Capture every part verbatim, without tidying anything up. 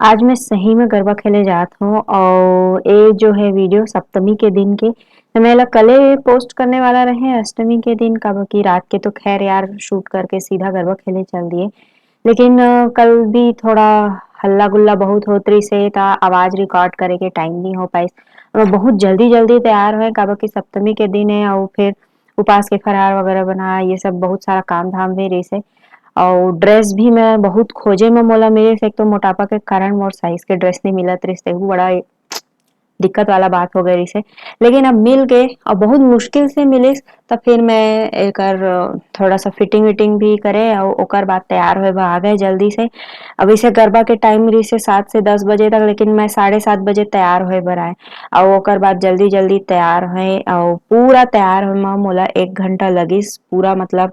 आज मैं सही में गरबा खेले जात हूँ और ये जो है वीडियो सप्तमी के दिन के, तो मैं एला कले पोस्ट करने वाला रहे अष्टमी के दिन, काबर कि रात के तो खैर यार शूट करके सीधा गरबा खेले चल दिए, लेकिन अ, कल भी थोड़ा हल्ला गुल्ला बहुत होत रहिस हे, त आवाज रिकॉर्ड करे के टाइम नहीं हो पाइस। मैं बहुत जल्दी जल्दी तैयार होए, काबर कि सप्तमी के दिन है और फिर उपास के फरार वगैरह बना, ये सब बहुत सारा काम धाम भी रहिस हे। और ड्रेस भी मैं बहुत खोजे में मोला मिलिस, एक तो मोटापा के कारण मोर साइज के ड्रेस नहीं मिलत रहिस, तेहू बड़ा दिक्कत वाला बात हो गए रहिस हे। लेकिन अब मिल गए और बहुत मुश्किल से मिलिस, तो फिर मैं एकर अ, थोड़ा सा फिटिंग विटिंग भी करे और ओकर बाद तैयार होए बर आ गए जल्दी से। अब इसे गरबा के टाइम रहिस हे सात से दस बजे तक, लेकिन मैं साढ़े सात बजे तैयार होए बर आए और ओकर बाद जल्दी जल्दी तैयार होए और पूरा तैयार होए में मोला एक घंटा लगिस। पूरा मतलब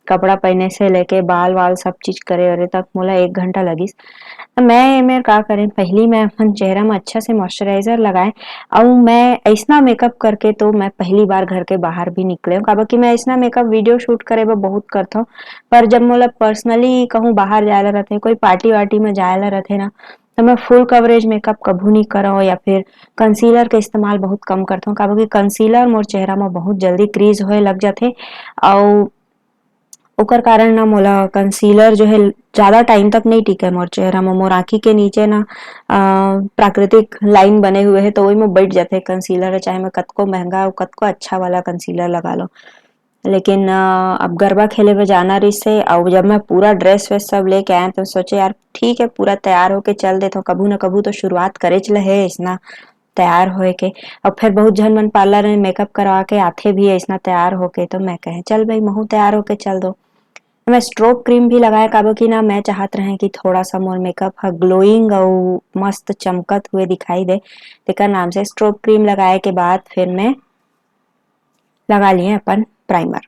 कपड़ा पहने से लेके बाल वाल सब चीज करे वरे तक मोला एक घंटा लगिस। तो मैं एमेर का करें, पहली मैं अपन चेहरा में अच्छा से मॉइस्चराइजर लगाए और मैं ऐसना मेकअप करके तो मैं पहली बार घर के बाहर भी निकले हूँ, काबर कि मैं ऐसना मेकअप वीडियो शूट करे बर बहुत करता हूँ, पर जब मोला पर्सनली कहूँ बाहर जाए ला रहते, कोई पार्टी वार्टी में जाए ला रहते ना, तो मैं फुल कवरेज मेकअप कभू नहीं करव या फिर कंसीलर के इस्तेमाल बहुत कम करता हूँ, काबर कि कंसीलर मोर चेहरा में बहुत जल्दी क्रीज होए लग जाते और ओकर कारण ना मोला कंसीलर जो है ज्यादा टाइम तक नहीं टिके मोर चेहरा में। मोर आँखी के नीचे ना अ, प्राकृतिक लाइन बने हुए है, तो वही में बैठ जाते कंसीलर, चाहे मैं कतको महंगा और कतको अच्छा वाला कंसीलर लगा लो। लेकिन अ, अब गरबा खेले बर जाना रहिस हे और जब मैं पूरा ड्रेस व्रेस सब लेके आए तो सोचे यार ठीक है पूरा तैयार होके चल देथव, कभू ना कभू तो शुरुआत करेच ल हे इसना तैयार होए के। और फिर बहुत झन मन पार्लर में मेकअप करवा के आथे भी ऐसना तैयार होके, तो मैं कहे चल भाई महू तैयार होके चल दो। मैं स्ट्रोब क्रीम भी लगाए, काबर कि ना मैं चाहत रहे कि थोड़ा सा मोर मेकअप ह ग्लोइंग और मस्त चमकत हुए दिखाई दे, तेकर नाम से स्ट्रोब क्रीम लगाए के बाद फिर मैं लगा लिए अपन प्राइमर।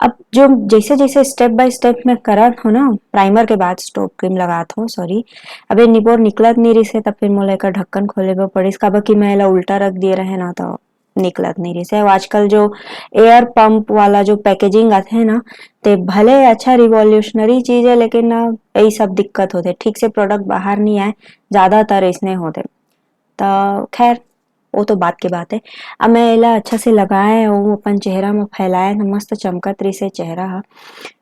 अब जो जैसे जैसे स्टेप बाय स्टेप मैं करत हूँ ना, प्राइमर के बाद स्ट्रोब क्रीम लगात हूँ, सॉरी, अब ये निपोर निकलत नहीं रहिस हे, तब फिर मोला एकर ढक्कन खोले बर पड़िस, काबर कि मैं एला उल्टा रख दिए रहे ना, तो निकलत नहीं रहिस हे। अब आजकल जो एयर पंप वाला जो पैकेजिंग आथे ना, ते भले अच्छा रिवोल्यूशनरी चीज है, लेकिन ना यही सब दिक्कत होते, ठीक से प्रोडक्ट बाहर नहीं आए, ज्यादातर इसने होते। तो खैर, वो तो बात के बात है। अब मैं एला अच्छा से लगाए और अपन चेहरा में फैलाए तो मस्त चमकत रहिस हे चेहरा ह।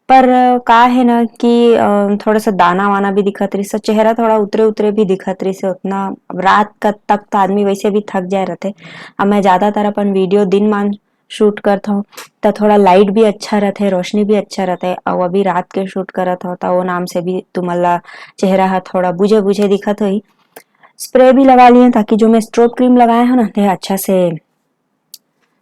पर अ, का है ना कि अ, थोड़ा सा दाना वाना भी दिखत रहिस हे, चेहरा थोड़ा उतरे उतरे भी दिखत रहिस हे। उतना अब रात का तक तो आदमी वैसे भी थक जाए रहते। अब मैं ज्यादातर अपन वीडियो दिन मान शूट करत हूँ, तो थोड़ा लाइट भी अच्छा रहते, रोशनी भी अच्छा रहते। और अभी रात के शूट करत हूँ, तो वो नाम से भी तुमन ला चेहरा ह थोड़ा बुझे बुझे दिखत होही। स्प्रे भी लगा लिए ताकि जो मैं स्ट्रोब क्रीम लगाए हूँ ना, ते अच्छा से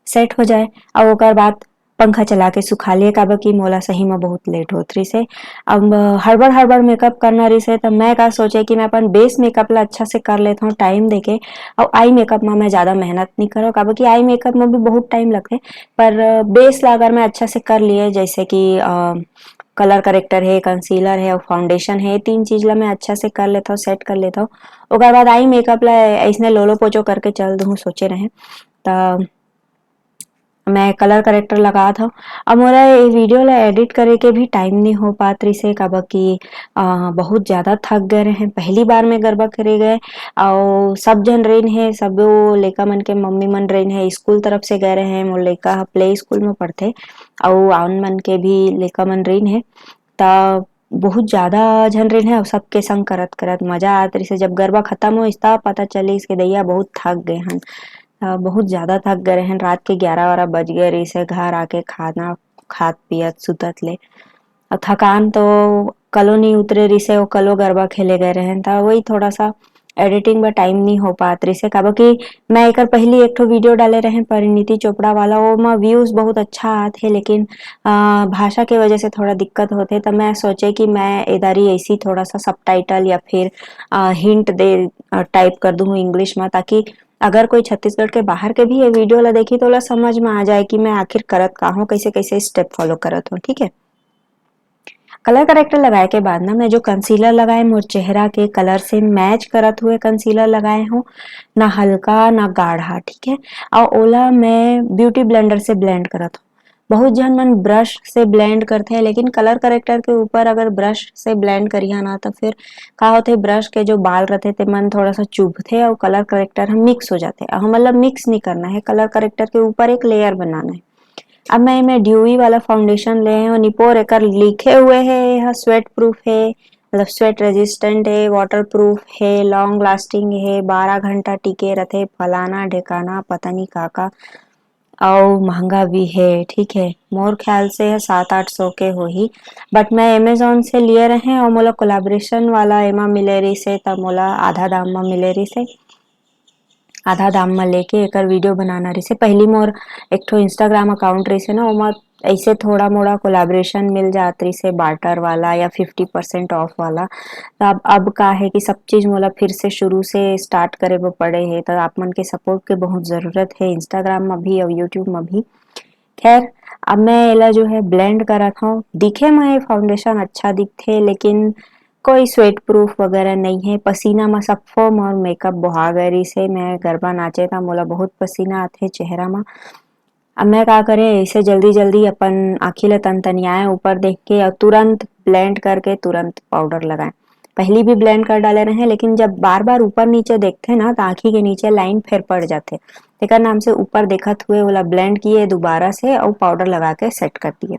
सेट हो जाए। और ओकर बाद पंखा चला के सुखा लिए, काबर कि मोला सही में बहुत लेट होत रहिस हे। अब हड़बड़ हड़बड़ मेकअप करना रहिस हे, त मैं का सोचे कि मैं अपन बेस मेकअप ला अच्छा से कर लेत हूँ टाइम देके, और आई मेकअप में मैं ज्यादा मेहनत नहीं करो, काबर कि आई मेकअप में भी बहुत टाइम लगते। पर बेस ला अगर मैं अच्छा से कर लिए, जैसे कि कलर करेक्टर है, कंसीलर है और फाउंडेशन है, ये तीन चीज ला मैं अच्छा से कर लेता हूँ, सेट कर लेता हूँ। ओकर बाद आई मेकअप ला ऐसने लोलो पोचो करके चल दूँ सोचे रहे, त मैं कलर करेक्टर लगात हूँ। अब मोला ये वीडियो ला एडिट करे के भी टाइम नहीं हो पात रहिस हे, काबर कि अ, बहुत ज्यादा थक गए रहे। पहली बार मैं गरबा करे गए, और सब झन रहिन हे, सब लइका मन के मम्मी मन रहिन हे, स्कूल तरफ से गए रहे। मोर लइका ह प्ले स्कूल में पढ़थे, अउ आन मन के भी लइका मन रहिन हे, त बहुत ज्यादा झन रहिन हे, अउ सबके संग करत करत मजा आत रहिस हे। जब गरबा खत्म होइस, त पता चलिस कि दैया बहुत थक गए हन, अ, बहुत ज्यादा थक गए रहन। रात के ग्यारह बारह बज गए रहिस हे घर आके खाना खात पियत सुतत ले। अउ थकान तो कलो नहीं उतरे रहिस हे, वो कलो गरबा खेले गए रहन, त वही थोड़ा सा एडिटिंग बर टाइम नहीं हो पात रहिस हे, काबर कि मैं एकर पहली एक ठो वीडियो डाले रहे परिणीति चोपड़ा वाला, वो में व्यूज बहुत अच्छा आत हे, लेकिन अ, भाषा के वजह से थोड़ा दिक्कत होथे, त मैं सोचे कि मैं एदारी ऐसी थोड़ा सा सबटाइटल या फिर हिंट दे टाइप कर दूँ इंग्लिश में, ताकि अगर कोई छत्तीसगढ़ के बाहर के भी ये वीडियो ला देखी तो ओला समझ में आ जाए कि मैं आखिर करत का हूँ, कैसे कैसे स्टेप फॉलो करत हूँ। ठीक है, कलर करेक्टर लगाए के बाद ना मैं जो कंसीलर लगाए, मोर चेहरा के कलर से मैच करत हुए कंसीलर लगाए हूँ, ना हल्का ना गाढ़ा। ठीक है, और ओला मैं ब्यूटी ब्लेंडर से ब्लेंड करत हूँ। बहुत झन मन ब्रश से ब्लेंड करथे, लेकिन कलर करेक्टर के ऊपर अगर ब्रश से ब्लेंड करिहा ना, तो फिर का होथे, ब्रश के जो बाल रथे, ते मन थोड़ा सा चुभथे और कलर करेक्टर ह मिक्स हो जाथे। और हमन ला मिक्स नहीं करना है, कलर करेक्टर के ऊपर एक लेयर बनाना है। अब मैं एमे ड्यूई वाला फाउंडेशन ले हूँ, निपोर एकर लिखे हुए है, यह स्वेट प्रूफ है, मतलब स्वेट रेजिस्टेंट है, वाटर प्रूफ है, लॉन्ग लास्टिंग है, बारह घंटा टिके रथे, फलाना ढेकाना पता नहीं का का, अउ महंगा भी है। ठीक है, मोर ख्याल से यह सात आठ सौ के होही, बट मैं अमेजोन से लिए रहे और मोला कोलाब्रेशन वाला एमा मिले रहिसे, त मोला आधा दाम म मिले रहिसे। आधा दाम म लेके एकर वीडियो बनाना रहिसे। पहली मोर एक ठो इंस्टाग्राम अकाउंट रहिसे ना, ओमा ऐसे थोड़ा मोड़ा कोलाब्रेशन मिल जात रहिसे, बार्टर वाला या फिफ्टी परसेंट ऑफ वाला। तो अब अब का है कि सब चीज मोला फिर से शुरू से स्टार्ट करे बर पड़े है, तो आप मन के सपोर्ट के बहुत जरूरत है, इंस्टाग्राम में भी और यूट्यूब में भी। खैर, अब मैं एला जो है ब्लेंड करत हूँ। दिखे में ये फाउंडेशन अच्छा दिखथे, लेकिन कोई स्वेट प्रूफ वगैरह नहीं है। पसीना में सब फोम और मेकअप बोहा गए रहिस हे। मैं गरबा नाचे त मोला बहुत पसीना आथे चेहरा में। अब मैं का करे, ऐसे जल्दी जल्दी अपन आँखी ल तनतनियाए ऊपर देख के और तुरंत ब्लेंड करके तुरंत पाउडर लगाए। पहली भी ब्लेंड कर डाले रहे, लेकिन जब बार बार ऊपर नीचे देखथे ना, तो आँखी के नीचे लाइन फिर पड़ जाथे। तेकर नाम से ऊपर देखत हुए ओला ब्लेंड किए दोबारा से और पाउडर लगा के सेट कर दिए।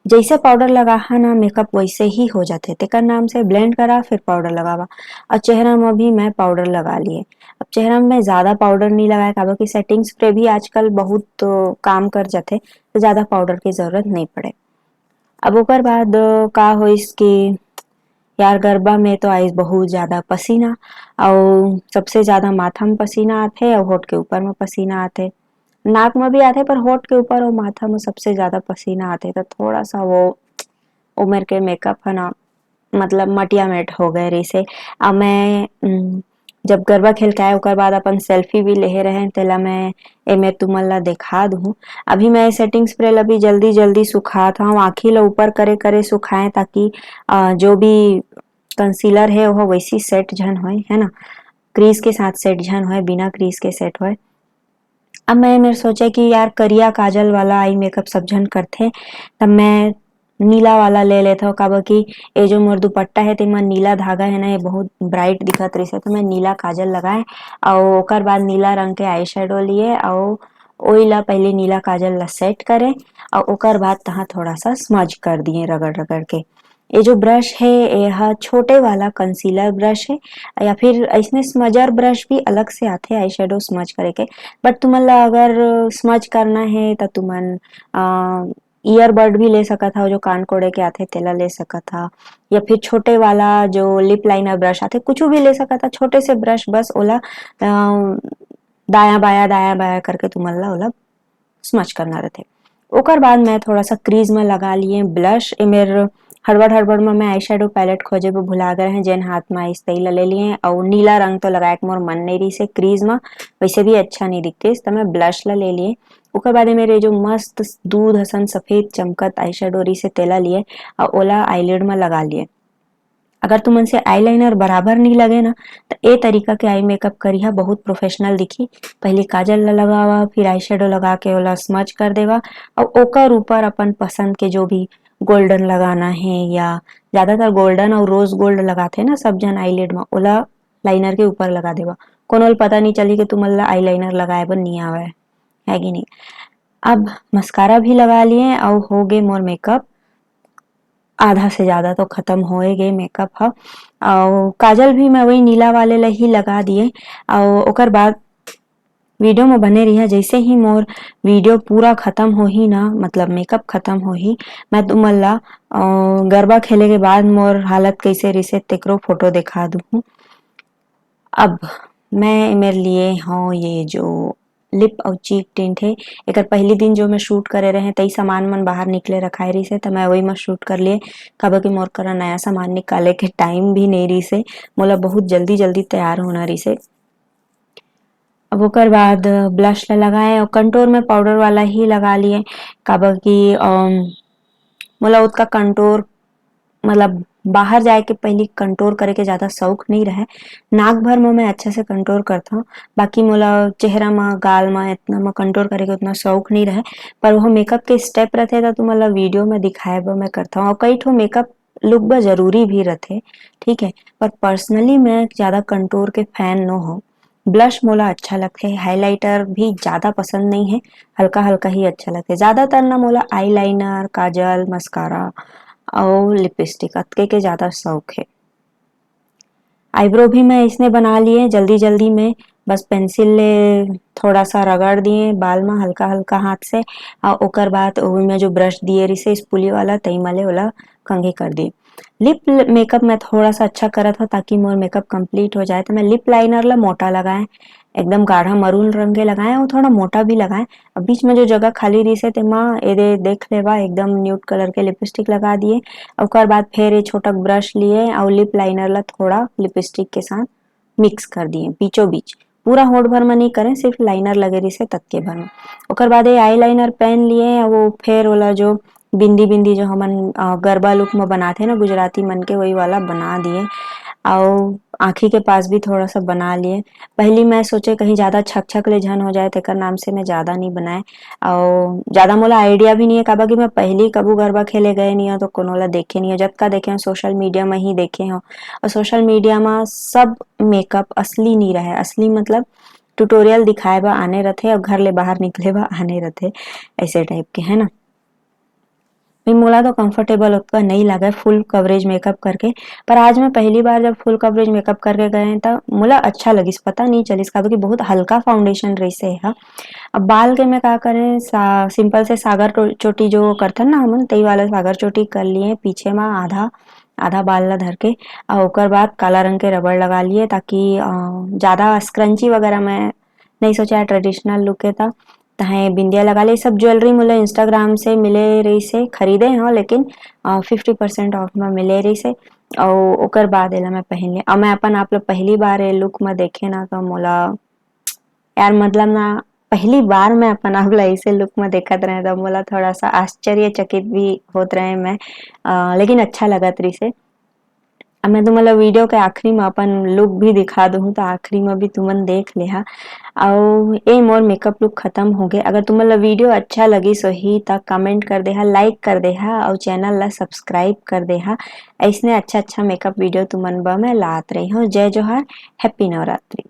जैसे पाउडर लगाहा ना, मेकअप वैसे ही हो जाथे। तेकर नाम से ब्लेंड करा, फिर पाउडर लगावा। और चेहरा में भी मैं पाउडर लगा लिए। अब चेहरा में ज़्यादा पाउडर नहीं लगाए, काबर कि सेटिंग स्प्रे भी आजकल बहुत, अ, काम कर जाथे, तो ज़्यादा पाउडर की ज़रूरत नहीं पड़े। अब ओकर बाद, अ, का होइस कि यार, गरबा में तो आइस बहुत ज़्यादा पसीना, और सबसे ज़्यादा माथा में पसीना आथे और होठ के ऊपर में पसीना आथे। नाक में भी आथे, पर होठ के ऊपर और माथा में सबसे ज़्यादा पसीना आथे, तो थोड़ा सा वो उम्र के मेकअप है ना, मतलब मटिया मेट हो गए रहिसे। अब मैं, उम, जब गरबा खेल के आए, ओकर बाद अपन सेल्फी भी लेहे रहें, तेला मैं एमे तुमन ला देखा दूँ। अभी मैं सेटिंग स्प्रे ला भी जल्दी जल्दी सुखात हूँ, आँखी ला ऊपर करे करे सुखाएं, ताकि, अ, जो भी कंसीलर है, वो वैसी सेट झन होए, है ना, क्रीज के साथ सेट झन होए, बिना क्रीज के सेट होए। अब मैं मेर सोचे कि यार, करिया काजल वाला आई मेकअप सब झन करथे, तब मैं नीला वाला ले लेथव, काबर कि ये जो मोर दुपट्टा है, तेमा नीला धागा है ना, ये बहुत ब्राइट दिखत रहिसे, तो मैं नीला काजल लगाए, अउ ओकर बाद नीला रंग के आई शेडो लिए, अउ ओइला पहले नीला काजल ला सेट करे, अउ ओकर बाद तहाँ थोड़ा सा स्मज कर दिए रगड़ रगड़ के। ये जो ब्रश है, ये हा छोटे वाला कंसीलर ब्रश है, या फिर इसमें स्मजर ब्रश भी अलग से आथे आई शेडो स्मज करे के। बट तुमन ला अगर स्मज करना है, तो तुमन, अ, ईयरबड भी ले सकत हव, जो कान कोड़े के आथे, तेला ले सकत हव, या फिर छोटे वाला जो लिप लाइनर ब्रश आथे, कुछ भी ले सकत हव। छोटे से ब्रश, बस ओला, अ, दायां बायां, दायां बायां करके तुमन ला ओला स्मच करना रहथे। ओकर बाद मैं थोड़ा सा क्रीज में लगा लिए ब्लश। ए मेर हड़बड़ हड़बड़ में मैं आई शेडो पैलेट खोजे बर भुला गए हैं, जेन हाथ में आइस तेला ले लिए। और नीला रंग तो लगाए के मोर मन नहीं रहिसे क्रीज में, वैसे भी अच्छा नहीं दिखते, तो मैं ब्लश ला ले लिए। ओकर बाद ए मेरे जो मस्त दूध हसन सफेद चमकत आई शेडो रहिसे, तेला लिए और ओला आईलिड में लगा लिए। अगर तुमन से आईलाइनर बराबर नहीं लगे ना, तो ए तरीका के आई मेकअप करिहा, बहुत प्रोफेशनल दिखी। पहले काजल ला लगावा, फिर आई शेडो लगा के ओला स्मज कर देवा, और ओकर ऊपर अपन पसंद के जो भी गोल्डन लगाना है, या ज़्यादातर गोल्डन और रोज गोल्ड लगाथे ना सब झन आईलिड में, ओला लाइनर के ऊपर लगा देवा। कोनो ल पता नहीं चली कि तुमन ला आईलाइनर लगाए बर नहीं आवे, है कि नहीं। अब मस्कारा भी लगा लिए और हो गए मोर मेकअप। आधा से ज़्यादा तो खत्म होए गए मेकअप ह। और काजल भी मैं वही नीला वाले ला ही लगा दिए। और ओकर बाद वीडियो में बने रहिहा। जैसे ही मोर वीडियो पूरा खत्म होही ना, मतलब मेकअप खत्म होही, मैं तुमन ला, अ, गरबा खेले के बाद मोर हालत कैसे रहिसे, तेकरो फोटो दिखा दूँ। अब मैं एमेर लिए हूँ ये जो लिप और चीक टिंट है, एकर पहली दिन जो मैं शूट करे रहे, तई सामान मन बाहर निकले रखाए रहिसे, त मैं वही में शूट कर लिए, काबर कि मोर करा नया सामान निकाले के टाइम भी नहीं रहिसे, मोला बहुत जल्दी जल्दी तैयार होना रहिसे। अब ओकर बाद ब्लश ला लगाए और कंटूर में पाउडर वाला ही लगा लिए, काबर कि, अम, मोला ओतका कंटूर, मतलब, बाहर जाए के पहली कंटूर करे के ज़्यादा शौक नहीं रहे। नाक भर में मैं अच्छा से कंटूर करता हूँ, बाकी मोला चेहरा में, गाल में इतना में कंटूर करे के उतना शौक नहीं रहे। पर वो मेकअप के स्टेप रहते तो तुम ला वीडियो में दिखाए बर मैं करता हूँ। और कई ठो मेकअप लुक बर जरूरी भी रहते, ठीक है, पर पर्सनली मैं ज़्यादा कंटूर के फैन नो हूँ। ब्लश मोला अच्छा लगथे, हाइलाइटर भी ज़्यादा पसंद नहीं है, हल्का हल्का ही अच्छा लगथे। ज़्यादातर ना मोला आईलाइनर, काजल, मस्कारा और लिपस्टिक अतके के ज़्यादा शौक है। आईब्रो भी मैं इसने बना लिए जल्दी जल्दी में, बस पेंसिल ले थोड़ा सा रगड़ दिए बाल में हल्का हल्का हाथ से, और ओकर बाद ओमे जो ब्रश दिए रिसे स्पूली वाला, तई मले ओला कंघी कर दिए। लिप मेकअप मैं थोड़ा सा अच्छा करत हूँ ताकि मोर मेकअप कंप्लीट हो जाए। तो मैं लिप लाइनर ला मोटा लगाए, एकदम गाढ़ा मरून रंग के लगाए और थोड़ा मोटा भी लगाए। अब बीच में जो जगह खाली रहिसे तेमा एदे देख लेवा, एकदम न्यूड कलर के लिपस्टिक लगा दिए। ओकर बाद फिर ये छोटा ब्रश लिए और लिप लाइनर ला थोड़ा लिपस्टिक के साथ मिक्स कर दिए बीचों बीच। पूरा होंठ भर में नहीं करें, सिर्फ लाइनर लगे रहिसे ततके भर में। ओकर बाद ये आईलाइनर पेन लिए, वो फिर ओला जो बिंदी बिंदी जो हमन, अ, गरबा लुक में बनाते ना गुजराती मन के, वही वाला बना दिए। और आँखी के पास भी थोड़ा सा बना लिए। पहली मैं सोचे कहीं ज़्यादा छक छक ले झन हो जाए, तेकर नाम से मैं ज़्यादा नहीं बनाए। और ज़्यादा मोला आइडिया भी नहीं है, काबर कि मैं पहली कभू गरबा खेले गए नहीं हूँ, तो कोनो ला देखे नहीं हूँ। जतका देखे हूँ, सोशल मीडिया में ही देखे हूँ। और सोशल मीडिया में सब मेकअप असली नहीं रहे। असली मतलब ट्यूटोरियल दिखाए बर आने रथे और घर ले बाहर निकले बर आने रथे, ऐसे टाइप के, है ना। भाई, मोला तो कंफर्टेबल ओतका नहीं लगे फुल कवरेज मेकअप करके, पर आज मैं पहली बार जब फुल कवरेज मेकअप करके गए हैं, तो मोला अच्छा लगिस, पता नहीं चलिस, काबर कि बहुत हल्का फाउंडेशन रहिसे हा। अब बाल के मैं का करें, सा-, सिंपल से सागर टो-, चोटी जो करथन ना हमन, तई वाला सागर चोटी कर लिए पीछे में आधा, आधा बाल ला धर के, और ओकर बाद काला रंग के रबड़ लगा लिए, ताकि, अ, ज़्यादा स्क्रंची वगैरह मैं नहीं सोचा ट्रेडिशनल लुक के, त तहें बिंदिया लगा ले। सब ज्वेलरी मोला Instagram से मिले रहिसे, खरीदे हो, लेकिन, अ, फिफ्टी परसेंट ऑफ में मिले रहिसे। और ओकर बाद एला मैं पहन ले, और मैं अपन आप ला पहली बार ये लुक में देखे ना, तो मोला, यार, मतलब ना, पहली बार मैं अपन आप ला ऐसे लुक में देखत रहे, तो मोला थोड़ा सा आश्चर्यचकित भी होत रहे मैं, अ, लेकिन अच्छा लगत रहिसे। अब मैं तुमन ला वीडियो के आखिरी में अपन लुक भी दिखा दूँ, तो आखिरी में भी तुमन देख लेहा। अउ ए मोर मेकअप लुक खत्म हो गए। अगर तुमन ला वीडियो अच्छा लगिस होही, त कमेंट कर देहा, लाइक कर देहा, अउ चैनल ला सब्सक्राइब कर देहा। ऐसने अच्छा अच्छा मेकअप वीडियो तुमन बर मैं लात रही हूँ। जय जोहार, हैप्पी नवरात्रि।